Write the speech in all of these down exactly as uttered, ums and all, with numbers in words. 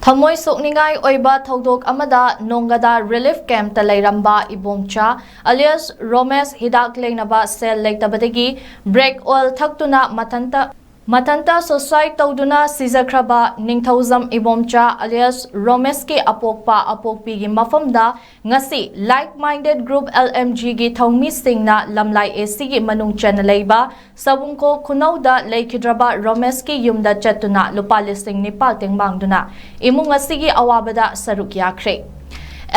ꯊꯃꯣꯏ ꯁꯣꯛꯅꯤꯡꯉꯥꯏ ꯑꯣꯏꯕ ꯊꯧꯗꯣꯛ ꯑꯃꯗ ꯅꯣꯡꯒꯗꯥ ꯔꯤꯂꯤꯐ ꯀꯦꯝꯞꯇ ꯂꯩꯔꯝꯕ ꯏꯕꯣꯝꯆꯥ ꯑꯂꯤꯌꯥꯁ ꯔꯣꯃꯦꯁ ꯍꯤꯗꯥꯛ ꯂꯩꯅꯕ ꯁꯦꯜ ꯂꯩꯇꯕꯗꯒꯤ ꯕ꯭ꯔꯦꯛ ꯑꯣꯏꯜ ꯊꯛꯇꯨꯅ ꯃꯊꯟꯇ ꯃꯊꯟꯇ ꯁꯨꯁꯥꯏꯗ ꯇꯧꯗꯨꯅ ꯁꯤꯖꯈ꯭ꯔꯕ ꯅꯤꯡꯊꯧꯖꯝ ꯏꯕꯣꯝꯆꯥ ꯑꯂꯤꯌꯥꯁ ꯔꯣꯃꯦꯁꯀꯤ ꯑꯄꯣꯛꯄ ꯑꯄꯣꯛꯄꯤꯒꯤ ꯃꯐꯝꯗ ꯉꯁꯤ like minded group L M ꯖꯤꯒꯤ ꯊꯧꯃꯤꯁꯤꯡꯅ ꯂꯝꯂꯥꯏ ꯑꯦ ꯁꯤꯒꯤ ꯃꯅꯨꯡ ꯆꯟꯅ ꯂꯩꯕ ꯁꯕꯨꯡꯈꯣ ꯈꯨꯅꯧꯗ ꯂꯩꯈꯤꯗ꯭ꯔꯕ ꯔꯣꯃꯦꯁꯀꯤ ꯌꯨꯝꯗ ꯆꯠꯇꯨꯅ ꯂꯨꯄꯥ ꯂꯤꯁꯤꯡ ꯅꯤꯄꯥꯜ ꯇꯦꯡꯕꯥꯡꯗꯨꯅ ꯏꯃꯨꯡ ꯑꯁꯤꯒꯤ ꯑꯋꯥꯕꯗ ꯁꯔꯨꯛ ꯌꯥꯈ꯭ꯔꯦ꯫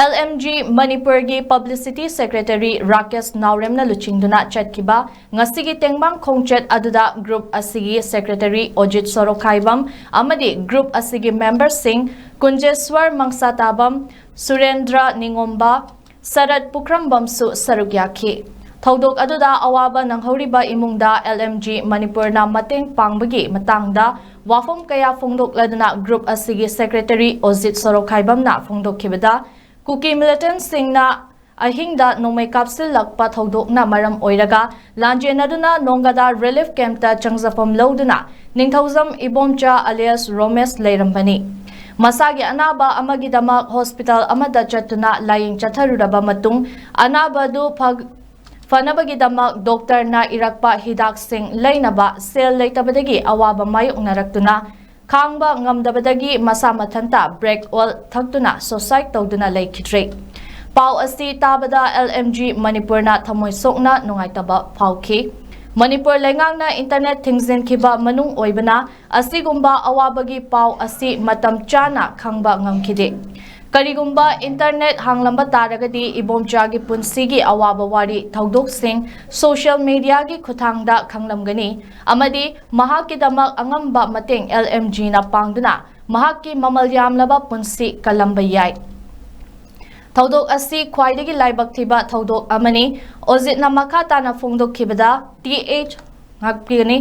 ꯑꯦꯜ ꯑꯦꯝ ꯖꯤ ꯃꯅꯤꯄꯨꯔꯒꯤ ꯄꯕ꯭ꯂꯤꯁꯤꯇꯤ ꯁꯦꯀ꯭ꯔꯦꯇꯔꯤ ꯔꯥꯀꯦꯁ ꯅꯥꯎꯔꯦꯝꯅ ꯂꯨꯆꯤꯡꯗꯨꯅ ꯆꯠꯈꯤꯕ ꯉꯁꯤꯒꯤ ꯇꯦꯡꯕꯥꯡ ꯈꯣꯡꯆꯠ ꯑꯗꯨꯗ ꯒ꯭ꯔꯨꯞ ꯑꯁꯤꯒꯤ ꯁꯦꯀ꯭ꯔꯦꯇꯔꯤ ꯑꯣꯖꯤꯠ ꯁꯣꯔꯣꯈꯥꯏꯕꯝ ꯑꯃꯗꯤ ꯒ꯭ꯔꯨꯞ ꯑꯁꯤꯒꯤ ꯃꯦꯝꯕꯔꯁꯤꯡ ꯀꯨꯟꯖꯦꯁ꯭ꯋꯔ ꯃꯪꯁꯥꯇꯥꯕꯝ, ꯁꯨꯔꯦꯟꯗ꯭ꯔ ꯅꯤꯉꯣꯝꯕ, ꯁꯔꯠ ꯄꯨꯈ꯭ꯔꯝꯕꯝꯁꯨ ꯁꯔꯨꯛ ꯌꯥꯈꯤ꯫ ꯊꯧꯗꯣꯛ ꯑꯗꯨꯗ ꯑꯋꯥꯕ ꯅꯪꯍꯧꯔꯤꯕ ꯏꯃꯨꯡꯗ ꯑꯦꯜ ꯑꯦꯝ ꯖꯤ ꯃꯅꯤꯄꯨꯔꯅ ꯃꯇꯦꯡ ꯄꯥꯡꯕꯒꯤ ꯃꯇꯥꯡꯗ ꯋꯥꯐꯝ ꯀꯌꯥ ꯐꯣꯡꯗꯣꯛꯂꯗꯨꯅ ꯒ꯭ꯔꯨꯞ ꯑꯁꯤꯒꯤ ꯁꯦꯀ꯭ꯔꯦꯇꯔꯤ ꯑꯣꯖꯤꯠ ꯁꯣꯔꯣꯈꯥꯏꯕꯝꯅ ꯐꯣꯡꯗꯣꯛꯈꯤꯕꯗ, ꯀꯨꯀꯤ ꯃꯤꯂꯤꯇꯦꯟꯠꯁꯤꯡꯅ ꯑꯍꯤꯡꯗ ꯅꯣꯡꯃꯩ ꯀꯥꯞꯁꯤꯜꯂꯛꯄ ꯊꯧꯗꯣꯛꯅ ꯃꯔꯝ ꯑꯣꯏꯔꯒ ꯂꯥꯟꯖꯦꯟꯅꯗꯨꯅ ꯅꯣꯡꯒꯗꯥ ꯔꯤꯂꯤꯐ ꯀꯦꯝꯞꯇ ꯆꯪꯖꯐꯝ ꯂꯧꯗꯨꯅ ꯅꯤꯡꯊꯧꯖꯝ ꯏꯕꯣꯝꯆꯥ ꯑꯂꯤꯌꯥꯁ ꯔꯣꯃꯦꯁ ꯂꯩꯔꯝꯕꯅꯤ꯫ ꯃꯁꯥꯒꯤ ꯑꯅꯥꯕ ꯑꯃꯒꯤꯗꯃꯛ ꯍꯣꯁꯄꯤꯇꯥꯜ ꯑꯃꯗ ꯆꯠꯇꯨꯅ ꯂꯥꯌꯦꯡ ꯆꯠꯊꯔꯨꯔꯕ ꯃꯇꯨꯡ ꯑꯅꯥꯕ ꯑꯗꯨ ꯐ-, ꯐꯅꯕꯒꯤꯗꯃꯛ ꯗꯣꯛꯇꯔꯅ ꯏꯔꯛꯄ ꯍꯤꯗꯥꯛꯁꯤꯡ ꯂꯩꯅꯕ ꯁꯦꯜ ꯂꯩꯇꯕꯗꯒꯤ ꯑꯋꯥꯕ ꯃꯥꯌꯣꯛꯅꯔꯛꯇꯨꯅ ꯈꯥꯡꯕ ꯉꯝꯗꯕꯗꯒꯤ ꯃꯁꯥ ꯃꯊꯟꯇ ꯕ꯭ꯔꯦꯛ ꯑꯣꯏꯜ ꯊꯛꯇꯨꯅ ꯁꯨꯁꯥꯏꯗ ꯇꯧꯗꯨꯅ ꯂꯩꯈꯤꯗ꯭ꯔꯦ꯫ ꯄꯥꯎ ꯑꯁꯤ ꯇꯥꯕꯗ ꯑꯦꯜ ꯑꯦꯝ ꯖꯤ ꯃꯅꯤꯄꯨꯔꯅ ꯊꯃꯣꯏ ꯁꯣꯛꯅ ꯅꯨꯡꯉꯥꯏꯇꯕ ꯐꯥꯎꯈꯤ꯫ ꯃꯅꯤꯄꯨꯔ ꯂꯩꯉꯥꯛꯅ ꯏꯟꯇꯔꯅꯦꯠ ꯊꯤꯡꯖꯤꯟꯈꯤꯕ ꯃꯅꯨꯡ ꯑꯣꯏꯕꯅ ꯑꯁꯤꯒꯨꯝꯕ ꯑꯋꯥꯕꯒꯤ ꯄꯥꯎ ꯑꯁꯤ ꯃꯇꯝ ꯆꯥꯅ ꯈꯪꯕ ꯉꯝꯈꯤꯗꯦ꯫ ꯀꯔꯤꯒꯨꯝꯕ ꯏꯟꯇꯔꯅꯦꯠ ꯍꯥꯡꯂꯝꯕ ꯇꯥꯔꯒꯗꯤ ꯏꯕꯣꯝꯆꯥꯒꯤ ꯄꯨꯟꯁꯤꯒꯤ ꯑꯋꯥꯕ ꯋꯥꯔꯤ ꯊꯧꯗꯣꯛꯁꯤꯡ ꯁꯣꯁꯤꯌꯦꯜ ꯃꯤꯗꯤꯌꯥꯒꯤ ꯈꯨꯠꯊꯥꯡꯗ ꯈꯪꯂꯝꯒꯅꯤ ꯑꯃꯗꯤ ꯃꯍꯥꯛꯀꯤꯗꯃꯛ ꯑꯉꯝꯕ ꯃꯇꯦꯡ ꯑꯦꯜ ꯑꯦꯝ ꯖꯤꯅ ꯄꯥꯡꯗꯨꯅ ꯃꯍꯥꯛꯀꯤ ꯃꯃꯜ ꯌꯥꯝꯂꯕ ꯄꯨꯟꯁꯤ ꯀꯜꯂꯝꯕ ꯌꯥꯏ꯫ ꯊꯧꯗꯣꯛ ꯑꯁꯤ ꯈ꯭ꯋꯥꯏꯗꯒꯤ ꯂꯥꯏꯕꯛ ꯊꯤꯕ ꯊꯧꯗꯣꯛ ꯑꯃꯅꯤ꯫ ꯑꯣꯖꯤꯠꯅ ꯃꯈꯥ ꯇꯥꯅ ꯐꯣꯡꯗꯣꯛꯈꯤꯕꯗ, ꯇꯤ ꯑꯩꯆ ꯉꯥꯛꯄꯤꯒꯅꯤ꯫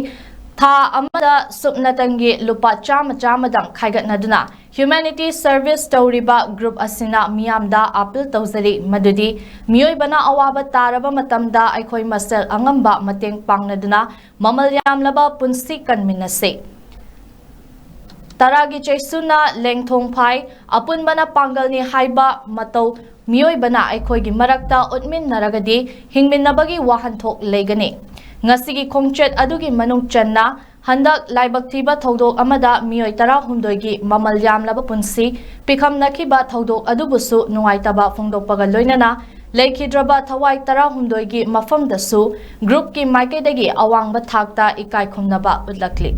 ꯊꯥ ꯑꯃꯗ ꯁꯨꯞꯅꯇꯪꯒꯤ ꯂꯨꯄꯥ ꯆꯥꯝꯃ ꯆꯥꯝꯃꯗꯪ ꯈꯥꯏꯒꯠꯅꯗꯨꯅ ꯍ꯭ꯌꯨꯃꯦꯅꯤꯇꯤ ꯁꯔꯚꯤꯁ ꯇꯧꯔꯤꯕ ꯒ꯭ꯔꯨꯞ ꯑꯁꯤꯅ ꯃꯤꯌꯥꯝꯗ ꯑꯥꯄꯤꯜ ꯇꯧꯖꯔꯤ ꯃꯗꯨꯗꯤ ꯃꯤꯑꯣꯏꯕꯅ ꯑꯋꯥꯕ ꯇꯥꯔꯕ ꯃꯇꯝꯗ ꯑꯩꯈꯣꯏ ꯃꯁꯦꯜ ꯑꯉꯝꯕ ꯃꯇꯦꯡ ꯄꯥꯡꯅꯗꯨꯅ ꯃꯃꯜ ꯌꯥꯝꯂꯕ ꯄꯨꯟꯁꯤ ꯀꯟꯃꯤꯟꯅꯁꯤ꯫ ꯇꯔꯥꯒꯤ ꯆꯩꯁꯨꯅ ꯂꯦꯡꯊꯣꯡ ꯐꯥꯏ, ꯑꯄꯨꯟꯕꯅ ꯄꯥꯡꯒꯜꯅꯤ ꯍꯥꯏꯕ ꯃꯇꯧ ꯃꯤꯑꯣꯏꯕꯅ ꯑꯩꯈꯣꯏꯒꯤ ꯃꯔꯛꯇ ꯎꯠꯃꯤꯟꯅꯔꯒꯗꯤ ꯍꯤꯡꯃꯤꯟꯅꯕꯒꯤ ꯋꯥꯍꯟꯊꯣꯛ ꯂꯩꯒꯅꯤ꯫ ꯉꯁꯤꯒꯤ ꯈꯣꯡꯆꯠ ꯑꯗꯨꯒꯤ ꯃꯅꯨꯡ ꯆꯟꯅ ꯍꯟꯗꯛ ꯂꯥꯏꯕꯛ ꯊꯤꯕ ꯊꯧꯗꯣꯛ ꯑꯃꯗ ꯃꯤꯑꯣꯏ ꯇꯔꯥꯍꯨꯝꯗꯣꯏꯒꯤ ꯃꯃꯜ ꯌꯥꯝꯂꯕ ꯄꯨꯟꯁꯤ ꯄꯤꯈꯝꯅꯈꯤꯕ ꯊꯧꯗꯣꯛ ꯑꯗꯨꯕꯨꯁꯨ ꯅꯨꯡꯉꯥꯏꯇꯕ ꯐꯣꯡꯗꯣꯛꯄꯒ ꯂꯣꯏꯅꯅ ꯂꯩꯈꯤꯗ꯭ꯔꯕ ꯊꯋꯥꯏ ꯇꯔꯥꯍꯨꯝꯗꯣꯏꯒꯤ ꯃꯐꯝꯗꯁꯨ groupꯀꯤ ꯃꯥꯏꯀꯩꯗꯒꯤ ꯑꯋꯥꯡꯕ ꯊꯥꯛꯇ ꯏꯀꯥꯏ ꯈꯨꯝꯅꯕ ꯎꯠꯂꯛꯂꯤ꯫